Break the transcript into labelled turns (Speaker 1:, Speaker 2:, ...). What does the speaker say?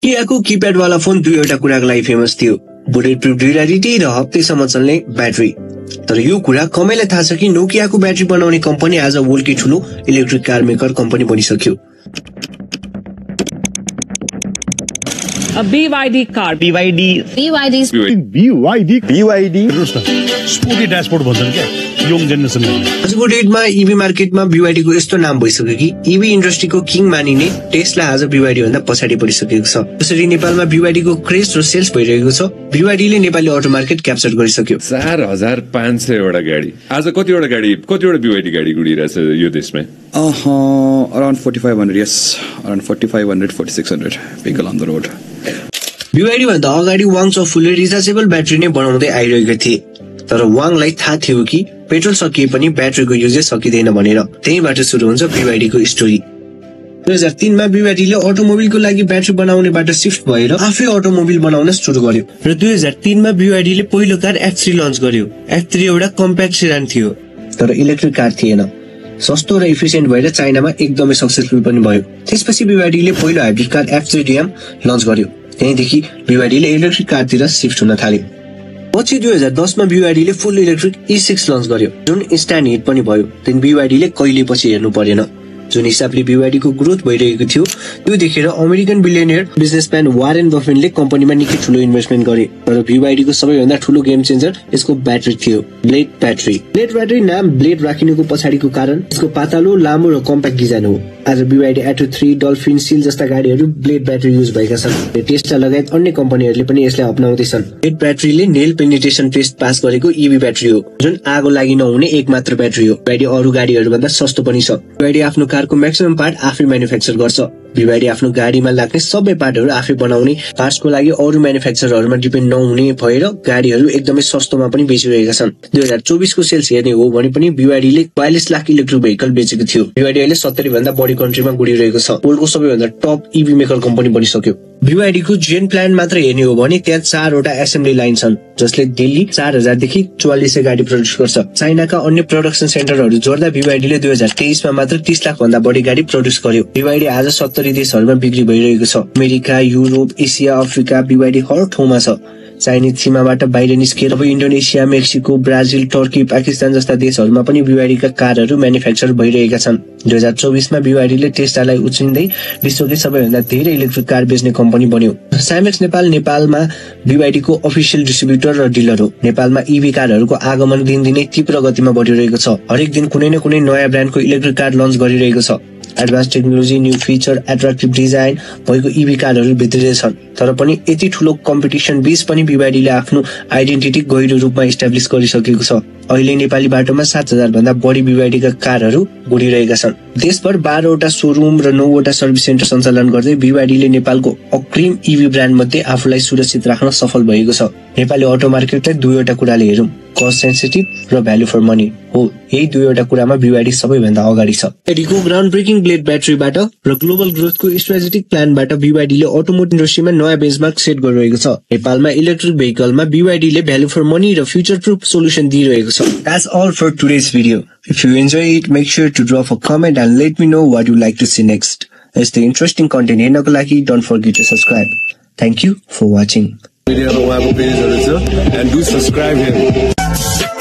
Speaker 1: नोकियाको keypad वाला phone दुईवटा कुराको लागि फेमस थियो, बुलेट प्रुफ ड्युरेबिलिटी र हप्तैसम्म चल्ने ब्याट्री। तर यो कुरा कमैलाई थाहा छ कि नोकियाको ब्याट्री बनाउने कम्पनी आज वर्ल्डकै ठुलो इलेक्ट्रिक कार मेकर कम्पनी बनिसक्यो।
Speaker 2: A BYD car.
Speaker 3: BYD.
Speaker 4: Sporty dashboard भन्छन् क्या यङ जेनेरेसनले।
Speaker 1: आजको डेटमा ईभी मार्केटमा BYD को यस्तो नाम भइसक्यो कि ईभी इन्डस्ट्रीको किङ मानिने टेस्ला आज BYD भन्दा पछाडि परिसकेको छ। त्यसरी नेपालमा BYD को क्रेज र सेल्स भइरहेको छ। BYD ले नेपाली अटो मार्केट क्याप्चर गरिसक्यो।
Speaker 5: 4500 वटा गाडी, आज कतिवटा BYD गाडी गुडिरहेछ यो देशमा?
Speaker 6: Around 4500, yes, around 4500, 4600 vehicle on the road.
Speaker 1: BYD भन्दा अगाडि वाङ फुल्ली रिचार्जेबल ब्याट्री नै बनाउँदै आइरहेको थिए, तर वाङलाई थाहा थियो कि पेट्रोल सकिए पनि ब्याट्रीको युजै सकिँदैन भनेर। त्यहीबाट सुरु हुन्छ BYD को स्टोरी। 2003 मा BYD ले अटोमोबिलको लागि ब्याट्री बनाउनेबाट शिफ्ट भएर आफै अटोमोबिल बनाउन सुरु गर्यो र 2003 मा BYD ले पहिलो कार F3 लन्च गर्यो। F3 एउटा कम्प्याक्ट सेडान थियो, तर इलेक्ट्रिक कार थिएन। सस्तो र इफिसिएन्ट भएर चाइनामा एकदमै सक्सेसफुल पनि भयो। त्यसपछि BYD ले पहिलो हाइब्रिड कार F3DM लन्च गर्यो। त्यहीदेखि BYD ले इलेक्ट्रिक कारतिर शिफ्ट हुन थाल्यो। पछि 2010 मा BYD ले फुल इलेक्ट्रिक E6 लन्च गर्यो, जुन इन्स्ट्यान्ट हिट पनि भयो। त्यही BYD ले कहिले पछि हेर्नु परेन। जुन हिसाबले BYD को ग्रोथ भइरहेको थियो त्यो देखेर अमेरिकन बिलियनियर बिजनेसम्यान वारेन बफेटले कम्पनीमा निकै ठुलो इन्भेस्टमेन्ट गरे। तर BYD को सबैभन्दा ठुलो गेम चेन्जर यसको ब्याट्री थियो, ब्लेड ब्याट्री। नाम ब्लेड राखिनुको पछाडिको कारण यसको पातलो, लामो र कम्प्याक्ट डिजाइन हो। आज BYD Atto 3, डल्फिन, सिल जस्ता गाडीहरू ब्लेड ब्याट्री युज भएका छन्। टेस्ला लगायत अन्य कम्पनीहरूले पनि यसलाई अपनाउँदैछन्। ब्लेड ब्याट्रीले नेल पेनिट्रेसन टेस्ट पास गरेको ईभी ब्याट्री हो, जुन आगो लागि नहुने एकमात्र ब्याट्री हो। BYD अरू गाडीहरू भन्दा सस्तो पनि छ। BYD आफ्नो कारको म्याक्सिमम पार्ट आफै म्यानुफ्याक्चर गर्छ। BYD आफ्नो गाडीमा लाग्ने सबै पार्टहरू आफै बनाउने, पार्ट्सको लागि अरू म्यानुफ्याक्चरहरूमा डिपेन्ड नहुने भएर गाडीहरू एकदमै सस्तोमा पनि बेचिरहेका छन्। 2024 को सेल्स हेर्ने हो भने पनि BYD ले 42 लाख इलेक्ट्रिक भेहिकल बेचेको थियो। BYD अहिले 70 भन्दा बढी कन्ट्रीमा गुडिरहेको छ। वर्ल्डको सबैभन्दा टप ईभी मेकर कम्पनी बनिसक्यो। BYD को जेन प्लान मात्र हेर्ने हो भने त्यहाँ 4 वटा एसेम्बली लाइन छन्, जसले डेली 4000 देखि 4400 गाडी प्रोड्युस गर्छ। चाइनाका अन्य प्रोडक्सन सेन्टरहरू जोड्दा BYD ले 2023 मा मात्र 30 लाख भन्दा बढी गाडी प्रोड्युस गर्यो। BYD आज 70 देशहरूमा बिक्री भइरहेको छ। America, Europe, Asia, Africa BYD हर ठाउँमा छ। चाइनिज सीमाबाट बाहिर निस्केर अब Indonesia, Mexico, Brazil, Turkey, Pakistan जस्ता देशहरूमा पनि BYD का कारहरू म्यानुफ्याक्चर भइरहेका छन्। 2024 मा BYD ले टेस्लालाई उछिन्दै विश्वकै सबैभन्दा धेरै इलेक्ट्रिक कार बेच्ने कम्पनी बन्यो। साइमेक्स नेपालमा BYD को अफिसियल डिस्ट्रिब्युटर र डिलर हो। नेपालमा ईभी कारहरूको आगमन दिनदिनै तीव्र गतिमा बढिरहेको छ। हरेक दिन कुनै न कुनै नयाँ ब्रान्डको इलेक्ट्रिक कार लन्च गरिरहेको छ। Advance technology, new feature, attractive design भएको ईभी कारहरू भित्रिँदै छन्। तर पनि यति ठुलो कम्पिटिसन बीच पनि BYD ले आफ्नो आइडेन्टिटी गहिरो रूपमा इस्टाब्लिश गरिसकेको छ। अहिले नेपाली बाटोमा 7000 भन्दा बढी BYD का कारहरू गुडिरहेका छन्। देशभर 12 वटा शोरूम र 9 वटा सर्भिस सेन्टर सञ्चालन गर्दै BYD ले नेपालको अग्रिम ईभी ब्रान्ड मध्ये आफूलाई सुरक्षित राख्न सफल भएको छ। नेपाली अटो मार्केटलाई दुईवटा कुराले हेरौं, कस्ट सेन्सिटिभ र भ्यालु फर मनी हो। यही दुईवटा कुरामा BYD सबैभन्दा अगाडि छ। BYD को ग्राउन्ड ब्रेकिङ ब्लेड ब्याट्रीबाट र ग्लोबल ग्रोथको स्ट्रेटेजिक प्लानबाट BYD ले अटोमोटिभ इन्डस्ट्रीमा नयाँ बेन्चमार्क सेट गरिरहेको छ। नेपालमा इलेक्ट्रिक भेहिकलमा BYD ले भ्यालु फर मनी र फ्युचर प्रुफ सोलुसन दिइरहेको छ। That's all for today's video. If you enjoy it, make sure to drop a comment and let me know what you'd like to see next. As the interesting content हेर्नको लागि don't forget to subscribe. Thank you for watching.
Speaker 5: And do subscribe here.